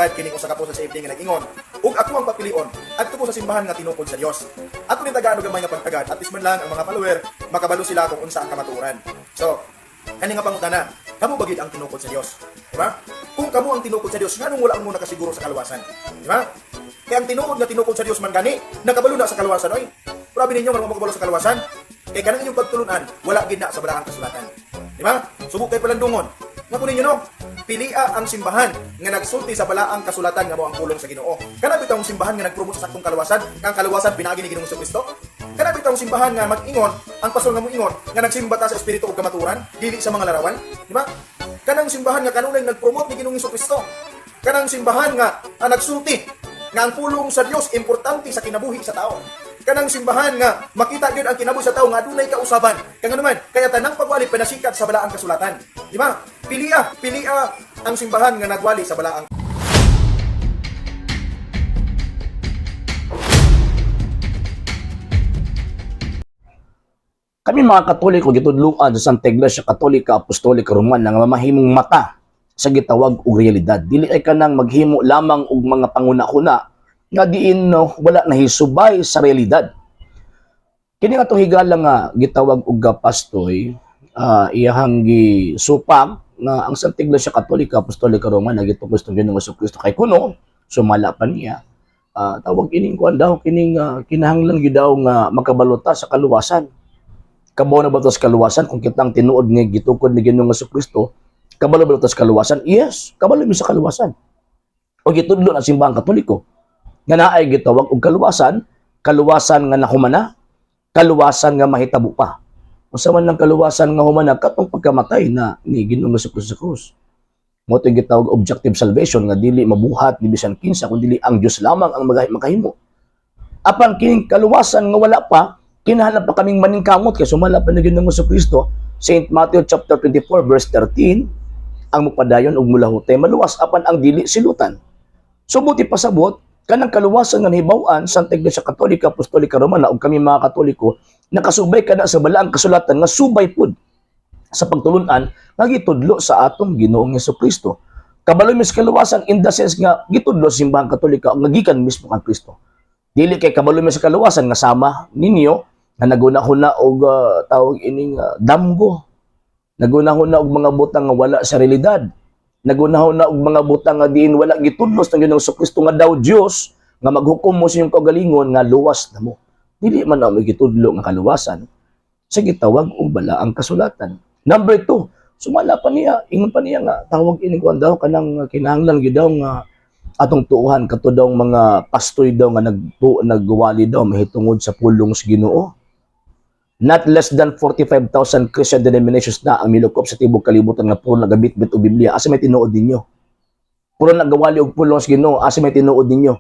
pagtagad kining usa ka post sa FB nga nag-ingon, "Ug ako ang papilion adto ko sa simbahan nga tinukod sa Dios." Ato ning tagaan og gamay nga pagtagad, at least man lang ang mga follower makabalo sila kung unsa ang kamatuoran. So, kani nga pangutana, kamo ba gid ang tinukod sa Dios? Di ba? Kung kamo ang tinukod sa Dios, nganong wala mo nakasiguro sa kaluwasan? Di ba? Kaya ang tinuod nga tinukod sa Dios man gani, nakabalo na sa kaluwasan oy. Grabe ninyo nga makabalo sa kaluwasan. Kay kanang inyong pagtulunan, wala gid na sa balaang kasulatan. Di ba? Subo kay palandungon. Nga po ninyo, no? Pilia ang simbahan nga nagsulti sa balaang kasulatan nga mao ang pulong sa Ginoo. Kana bitawng simbahan nga nagpromote sa saktong kaluwasan, nga ang kaluwasan pinaagi ni Ginoong Kristo. Kana bitawng simbahan nga mag-ingon, ang pastor nga moingon nga nagsimba ta sa espiritu ug kamatuoran, dili sa mga larawan, di ba? Kanang simbahan nga kanunay nagpromote ni Ginoong Kristo. Kanang simbahan nga ang nagsulti nga ang pulong sa Dios importante sa kinabuhi sa tao. Kanang simbahan nga makita gyud ang kinabuhi sa tao nga adunay kausaban. Kaya naman, kaya tanang pagwali pinasikat sa balaang kasulatan. Di ba? Pilia, pilia ang simbahan nga nagwali sa balaang Kami mga Katoliko gitudloan sa Santa Iglesia Katolika Apostolika Romana nga mamahimong mata sa gitawag og realidad. Dili ay kanang maghimo lamang og mga panguna-una nga diin, no, wala nahisubay sa realidad. Kini nga atong higala nga gitawag og pastoy, iyahang gisupak nga ang Santa Iglesia Katolika Apostolika Romana gitukos ng Ginoong Kristo kay kuno sumala pa niya, tawag ining kuan daw, kining kinahanglan gyud daw nga makabalota sa kaluwasan. Kabalo na ba ta sa kaluwasan kung kitang tinuod nga gitukod ni Ginoong Kristo? Kabalo ba ta sa kaluwasan? Yes, kabalo mi sa kaluwasan. O gitudlo ang Simbahang Katoliko nga naay gitawag og kaluwasan, kaluwasan nga nahumana, kaluwasan nga mahitabo pa. Unsa man lang kaluwasan nga humana? Katong pagkamatay na ni Ginoong Kristo sa krus. Mao to'y gitawag objective salvation nga dili mabuhat ni bisan kinsa kun dili ang Dios lamang ang makahimo. Apan kining kaluwasan nga wala pa, kinahanglan pa kaming maningkamot kay sumala pa ni Ginoong Kristo, Saint Matthew chapter 24 verse 13, ang mupadayon ug mulahutay maluwas, apan ang dili silutan. So buti pasabot, kanang kaluwasan nga nahibaw-an sa Iglesia Katolika Apostolika Romana ug kami mga Katoliko nakasubay kana sa balaang kasulatan nga subay pud sa pagtulunan nga gitudlo sa atong Ginoong Kristo. Kabalo mi sa kaluwasan in the sense nga gitudlo sa Simbahang Katolika nga gikan mismo kang Kristo. Dili kay kabalo mi sa kaluwasan nga sama ninyo nga nagunahuna og tawag ining damgo. Nagunahuna og mga butang nga wala sa realidad. Nagunahuna og mga butang nga diin wala gitudlo sa Ginoong Kristo nga daw Dios nga maghukom mo sa inyong kaugalingon nga luwas na mo. Dili man na gitudlo nga kaluwasan sa gitawag og balaang kasulatan. Number 2, sumala pa niya, ingon pa niya nga tawag ini kuan daw, kanang kinahanglan gyud daw nga atong tuuhan kato daw mga pastoy daw nga nagwali daw mahitungod sa pulong sa Ginoo. Not less than 45,000 Christian denominations na ang milukop sa tibok kalibutan nga puro nagabitbit og Biblia. Asa may tinuod ninyo? Puro nagawali og pulong sa Ginoo, asa may tinuod ninyo?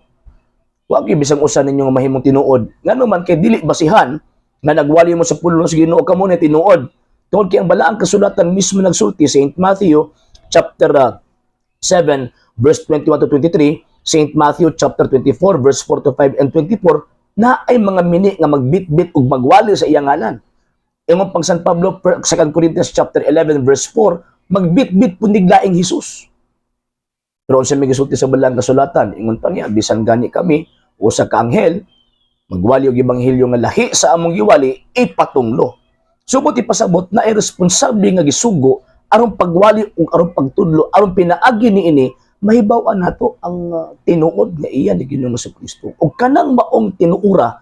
Wa gyud bisang usa ninyo nga mahimong tinuod. Ngano man kay dili basihan nga nagwali mo sa pulong sa Ginoo kamo na tinuod. Tungod kay ang balaang kasulatan mismo nagsulti, Saint Matthew chapter 7 verse 21 to 23, Saint Matthew chapter 24 verse 4 to 5 and 24, na ay mga mini nga magbitbit ug magwali sa iyang ngalan. Ingon pang San Pablo, 2 Corinthians chapter 11 verse 4, magbitbit pud laing Jesus. Pero unsa may gisulti sa balaang kasulatan, ingon pa niya, bisan gani kami usa ka anghel magwali og ebanghelyo nga lahi sa among giwali, ipatunglo. Subot ipasabot na iresponsable nga gisugo aron pagwali ug aron pagtudlo, aron pinaagi niini mahibaw-an nato ang tinuod nga iya ni Ginoong Kristo. Ug kanang maong tinuura,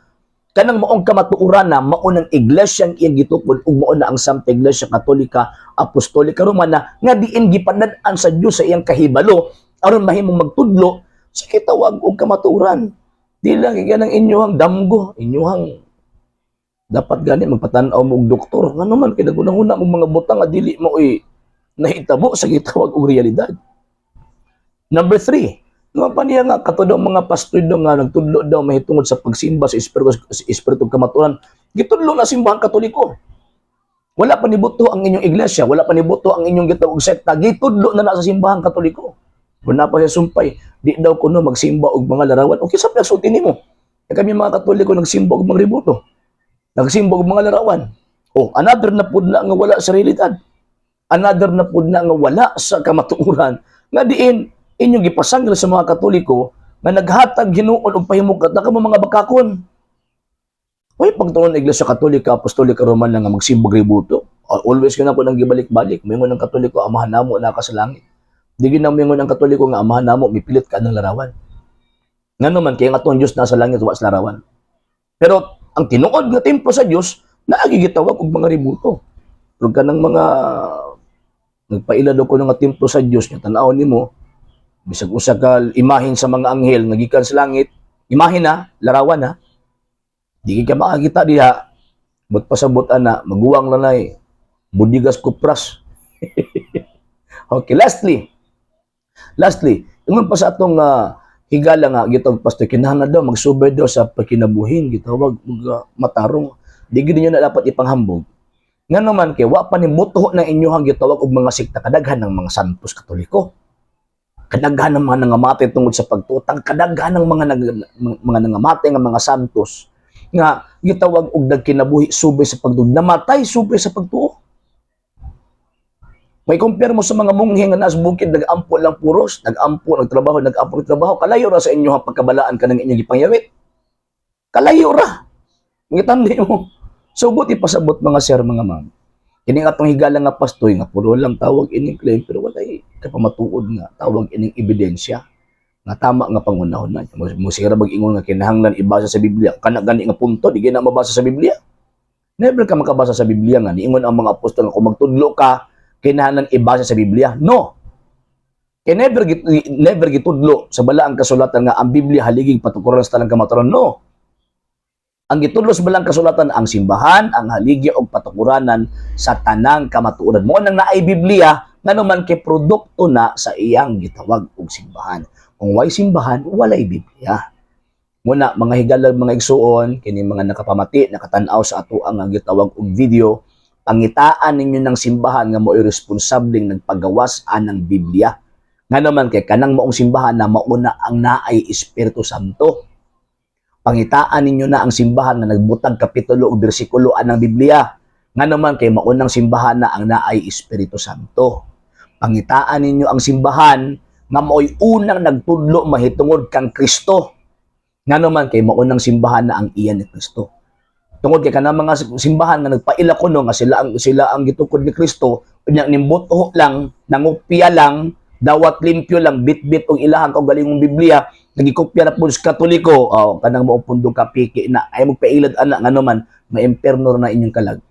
kanang maong kamatuoran na mao ng iglesia ang iyang gitukod ug mao na ang Santa Iglesia Katolika Apostolika Romana nga diin gipanad-an sa Dios sa iyang kahibalo aron mahimong magtudlo sa kitawag og kamatuoran. Di lang kay kanang inyuhang damgo, inyuhang dapat gani magpatan-aw mo og doktor. Ngano man kay nagunahuna mo mga butang nga dili mo nahitabo sa gitawag og realidad. Number 3, nga pa niya nga kato daw mga pastor daw nga nagtudlo daw mahitungod sa pagsimba sa espiritu kamatuoran, gitudlo na Simbahang Katoliko. Wala pa nibuto ang inyong iglesia, wala pa nibuto ang inyong gitawag sekta, gitudlo na na sa Simbahang Katoliko. Wala pa siya sumpay, di daw kuno magsimba og mga larawan. Okay, sa nagsulti nimo. Kaya kami mga Katoliko nagsimba og mga reboto. Nagsimba og mga larawan. Oh, another na pud na nga wala sa realidad. Another na pud na nga wala sa kamatuoran. Nga diin Inyong gipasanggol sa mga Katoliko nga naghatag hinuon og pahimugat na kamo mga bakakon. Uy, pagtuon ng Iglesia Katolika, Apostolika Romana nga magsimbag rebulto. Always ka na po nang gibalik-balik. Moingon ang Katoliko, "Amahan namo na ka sa langit." Di gyud na moingon ang Katoliko nga "Amahan namo, mipilit ka ng larawan." Ngano man kay ang atong Dios nasa langit, wa sa larawan. Pero ang tinuod nga templo sa Dios naagi gitawag og mga rebulto. Pero kanang mga nagpaila daw ko nga templo sa Dios nga tan-awon nimo bisag usa ka imahen sa mga anghel nga gikan sa langit, imahen na, larawan na. Di ka makakita diha. But pasabot ana, maguwang lanay. Budigas kupras. Okay, lastly. Lastly, ingon pa sa atong higala nga gitawag pastor, kinahanglan daw magsubay daw sa pagkinabuhin, gitawag og matarong. Di gid ninyo na dapat ipanghambog. Ngano man kay wa pa ni mutuo ng inyong gitawag og mga sekta, kadaghan ng mga santos Katoliko. Kadaghan ng mga nangamatay tungod sa pagtutang, kadaghan ng mga nangamatay nga mga santos nga gitawag og nagkinabuhi subay sa pagtuo, namatay subay sa pagtuo. May compare mo sa mga monghe nga nasa bukid, nag-ampo lang puros, nag-ampo, nagtrabaho, nag-ampo, nagtrabaho, kalayo ra sa inyo ang pagkabalaan kanang inyong gipangyawit. Kalayo ra. Ngitan mo. So buti pasabot, mga sir, mga ma'am. Kini nga atong higala nga pastoy nga puro lang tawag ining claim pero walay kapamatuod nga tawag ining ebidensya nga tama nga pangunahon na. Mo sigara mag-ingon nga kinahanglan ibasa sa Biblia. Kana gani nga punto di na mabasa sa Biblia. Never ka makabasa sa Biblia nga niingon ang mga apostol nga kung magtudlo ka kinahanglan ibasa sa Biblia. No. Kay never gitudlo sa balaang kasulatan nga ang Biblia haligig patukuran sa tanang kamatuoran. No. Ang gitudlo sa balaang kasulatan, ang simbahan ang haligi og patukuranan sa tanang kamatuoran. Mo nang naay Biblia, ngano man kay produkto na sa iyang gitawag og simbahan. Kung way simbahan, walay Biblia. Muna, mga higalag, mga igsuon, kini mga nakapamati, nakatan-aw sa ato ang gitawag og video, pangitaan ninyo ng simbahan nga mo'y responsableng nagpagawas anang Biblia. Ngano man kay kanang maong simbahan na mauna ang naay Espiritu Santo. Pangitaan ninyo na ang simbahan nga nagbutag kapitulo o bersikulo anang Biblia. Ngano man kay maunang simbahan na ang naay Espiritu Santo. Pangitaan ninyo ang simbahan nga mao'y unang nagtudlo mahitungod kang Kristo. Ngano man kay maunang simbahan na ang iyan ni Kristo. Tungod kay kanang mga simbahan nga nagpaila kuno nga sila ang gitukod ni Kristo, unya nimbuto lang, nangupya lang, dawat limpyo lang, bit-bit og ilahang kaugalingong Biblia, nagikopya na po sa Katoliko, oh, kanang mao pundong kapiki na ay magpailad ana, ngano man ma-imperno na inyong kalag.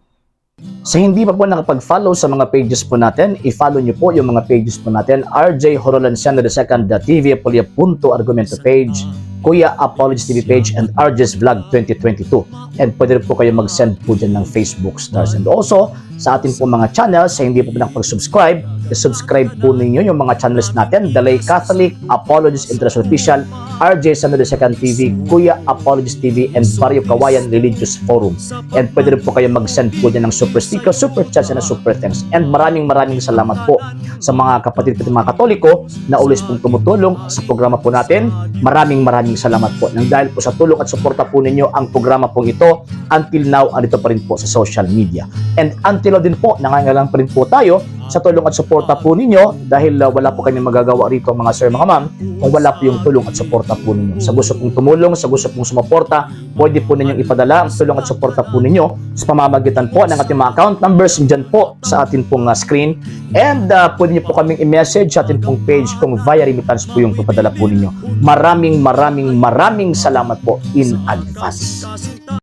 Sa hindi pa po nakapag-follow sa mga pages po natin, i-follow niyo po yung mga pages po natin: RJ Horolan II, TV Apolia Punto Argumento page, Kuya Apologies TV page, and RJ's Vlog 2022. And pwede rin po kayo mag-send po dyan ng Facebook stars. And also, sa atin po mga channels, sa hindi po nakapag-subscribe, i-subscribe po ninyo yung mga channels natin: The Lay Catholic, Apologies International Official, RJ Sano II TV, Kuya Apologies TV, and Barrio Kawayan Religious Forum. And pwede rin po kayo mag-send po dyan ng super sticker, super chats, and super thanks. And maraming maraming salamat po sa mga kapatid ko, mga Katoliko na always pong tumutulong sa programa po natin. Maraming maraming salamat po. Nang dahil po sa tulong at suporta po ninyo, ang programa pong ito until now andito pa rin po sa social media. And until now din po, nangangailangan pa rin po tayo sa tulong at suporta po ninyo dahil wala po kami magagawa rito, mga sir, mga ma'am, kung wala po yung tulong at suporta po ninyo. Sa gusto pong tumulong, sa gusto pong sumuporta, pwede po ninyong ipadala ang tulong at suporta po ninyo sa pamamagitan po ng ating mga account numbers dyan po sa atin pong screen. And pwede niyo po kaming i-message sa atin pong page kung via remittance po yung papadala po ninyo. Maraming maraming maraming salamat po in advance.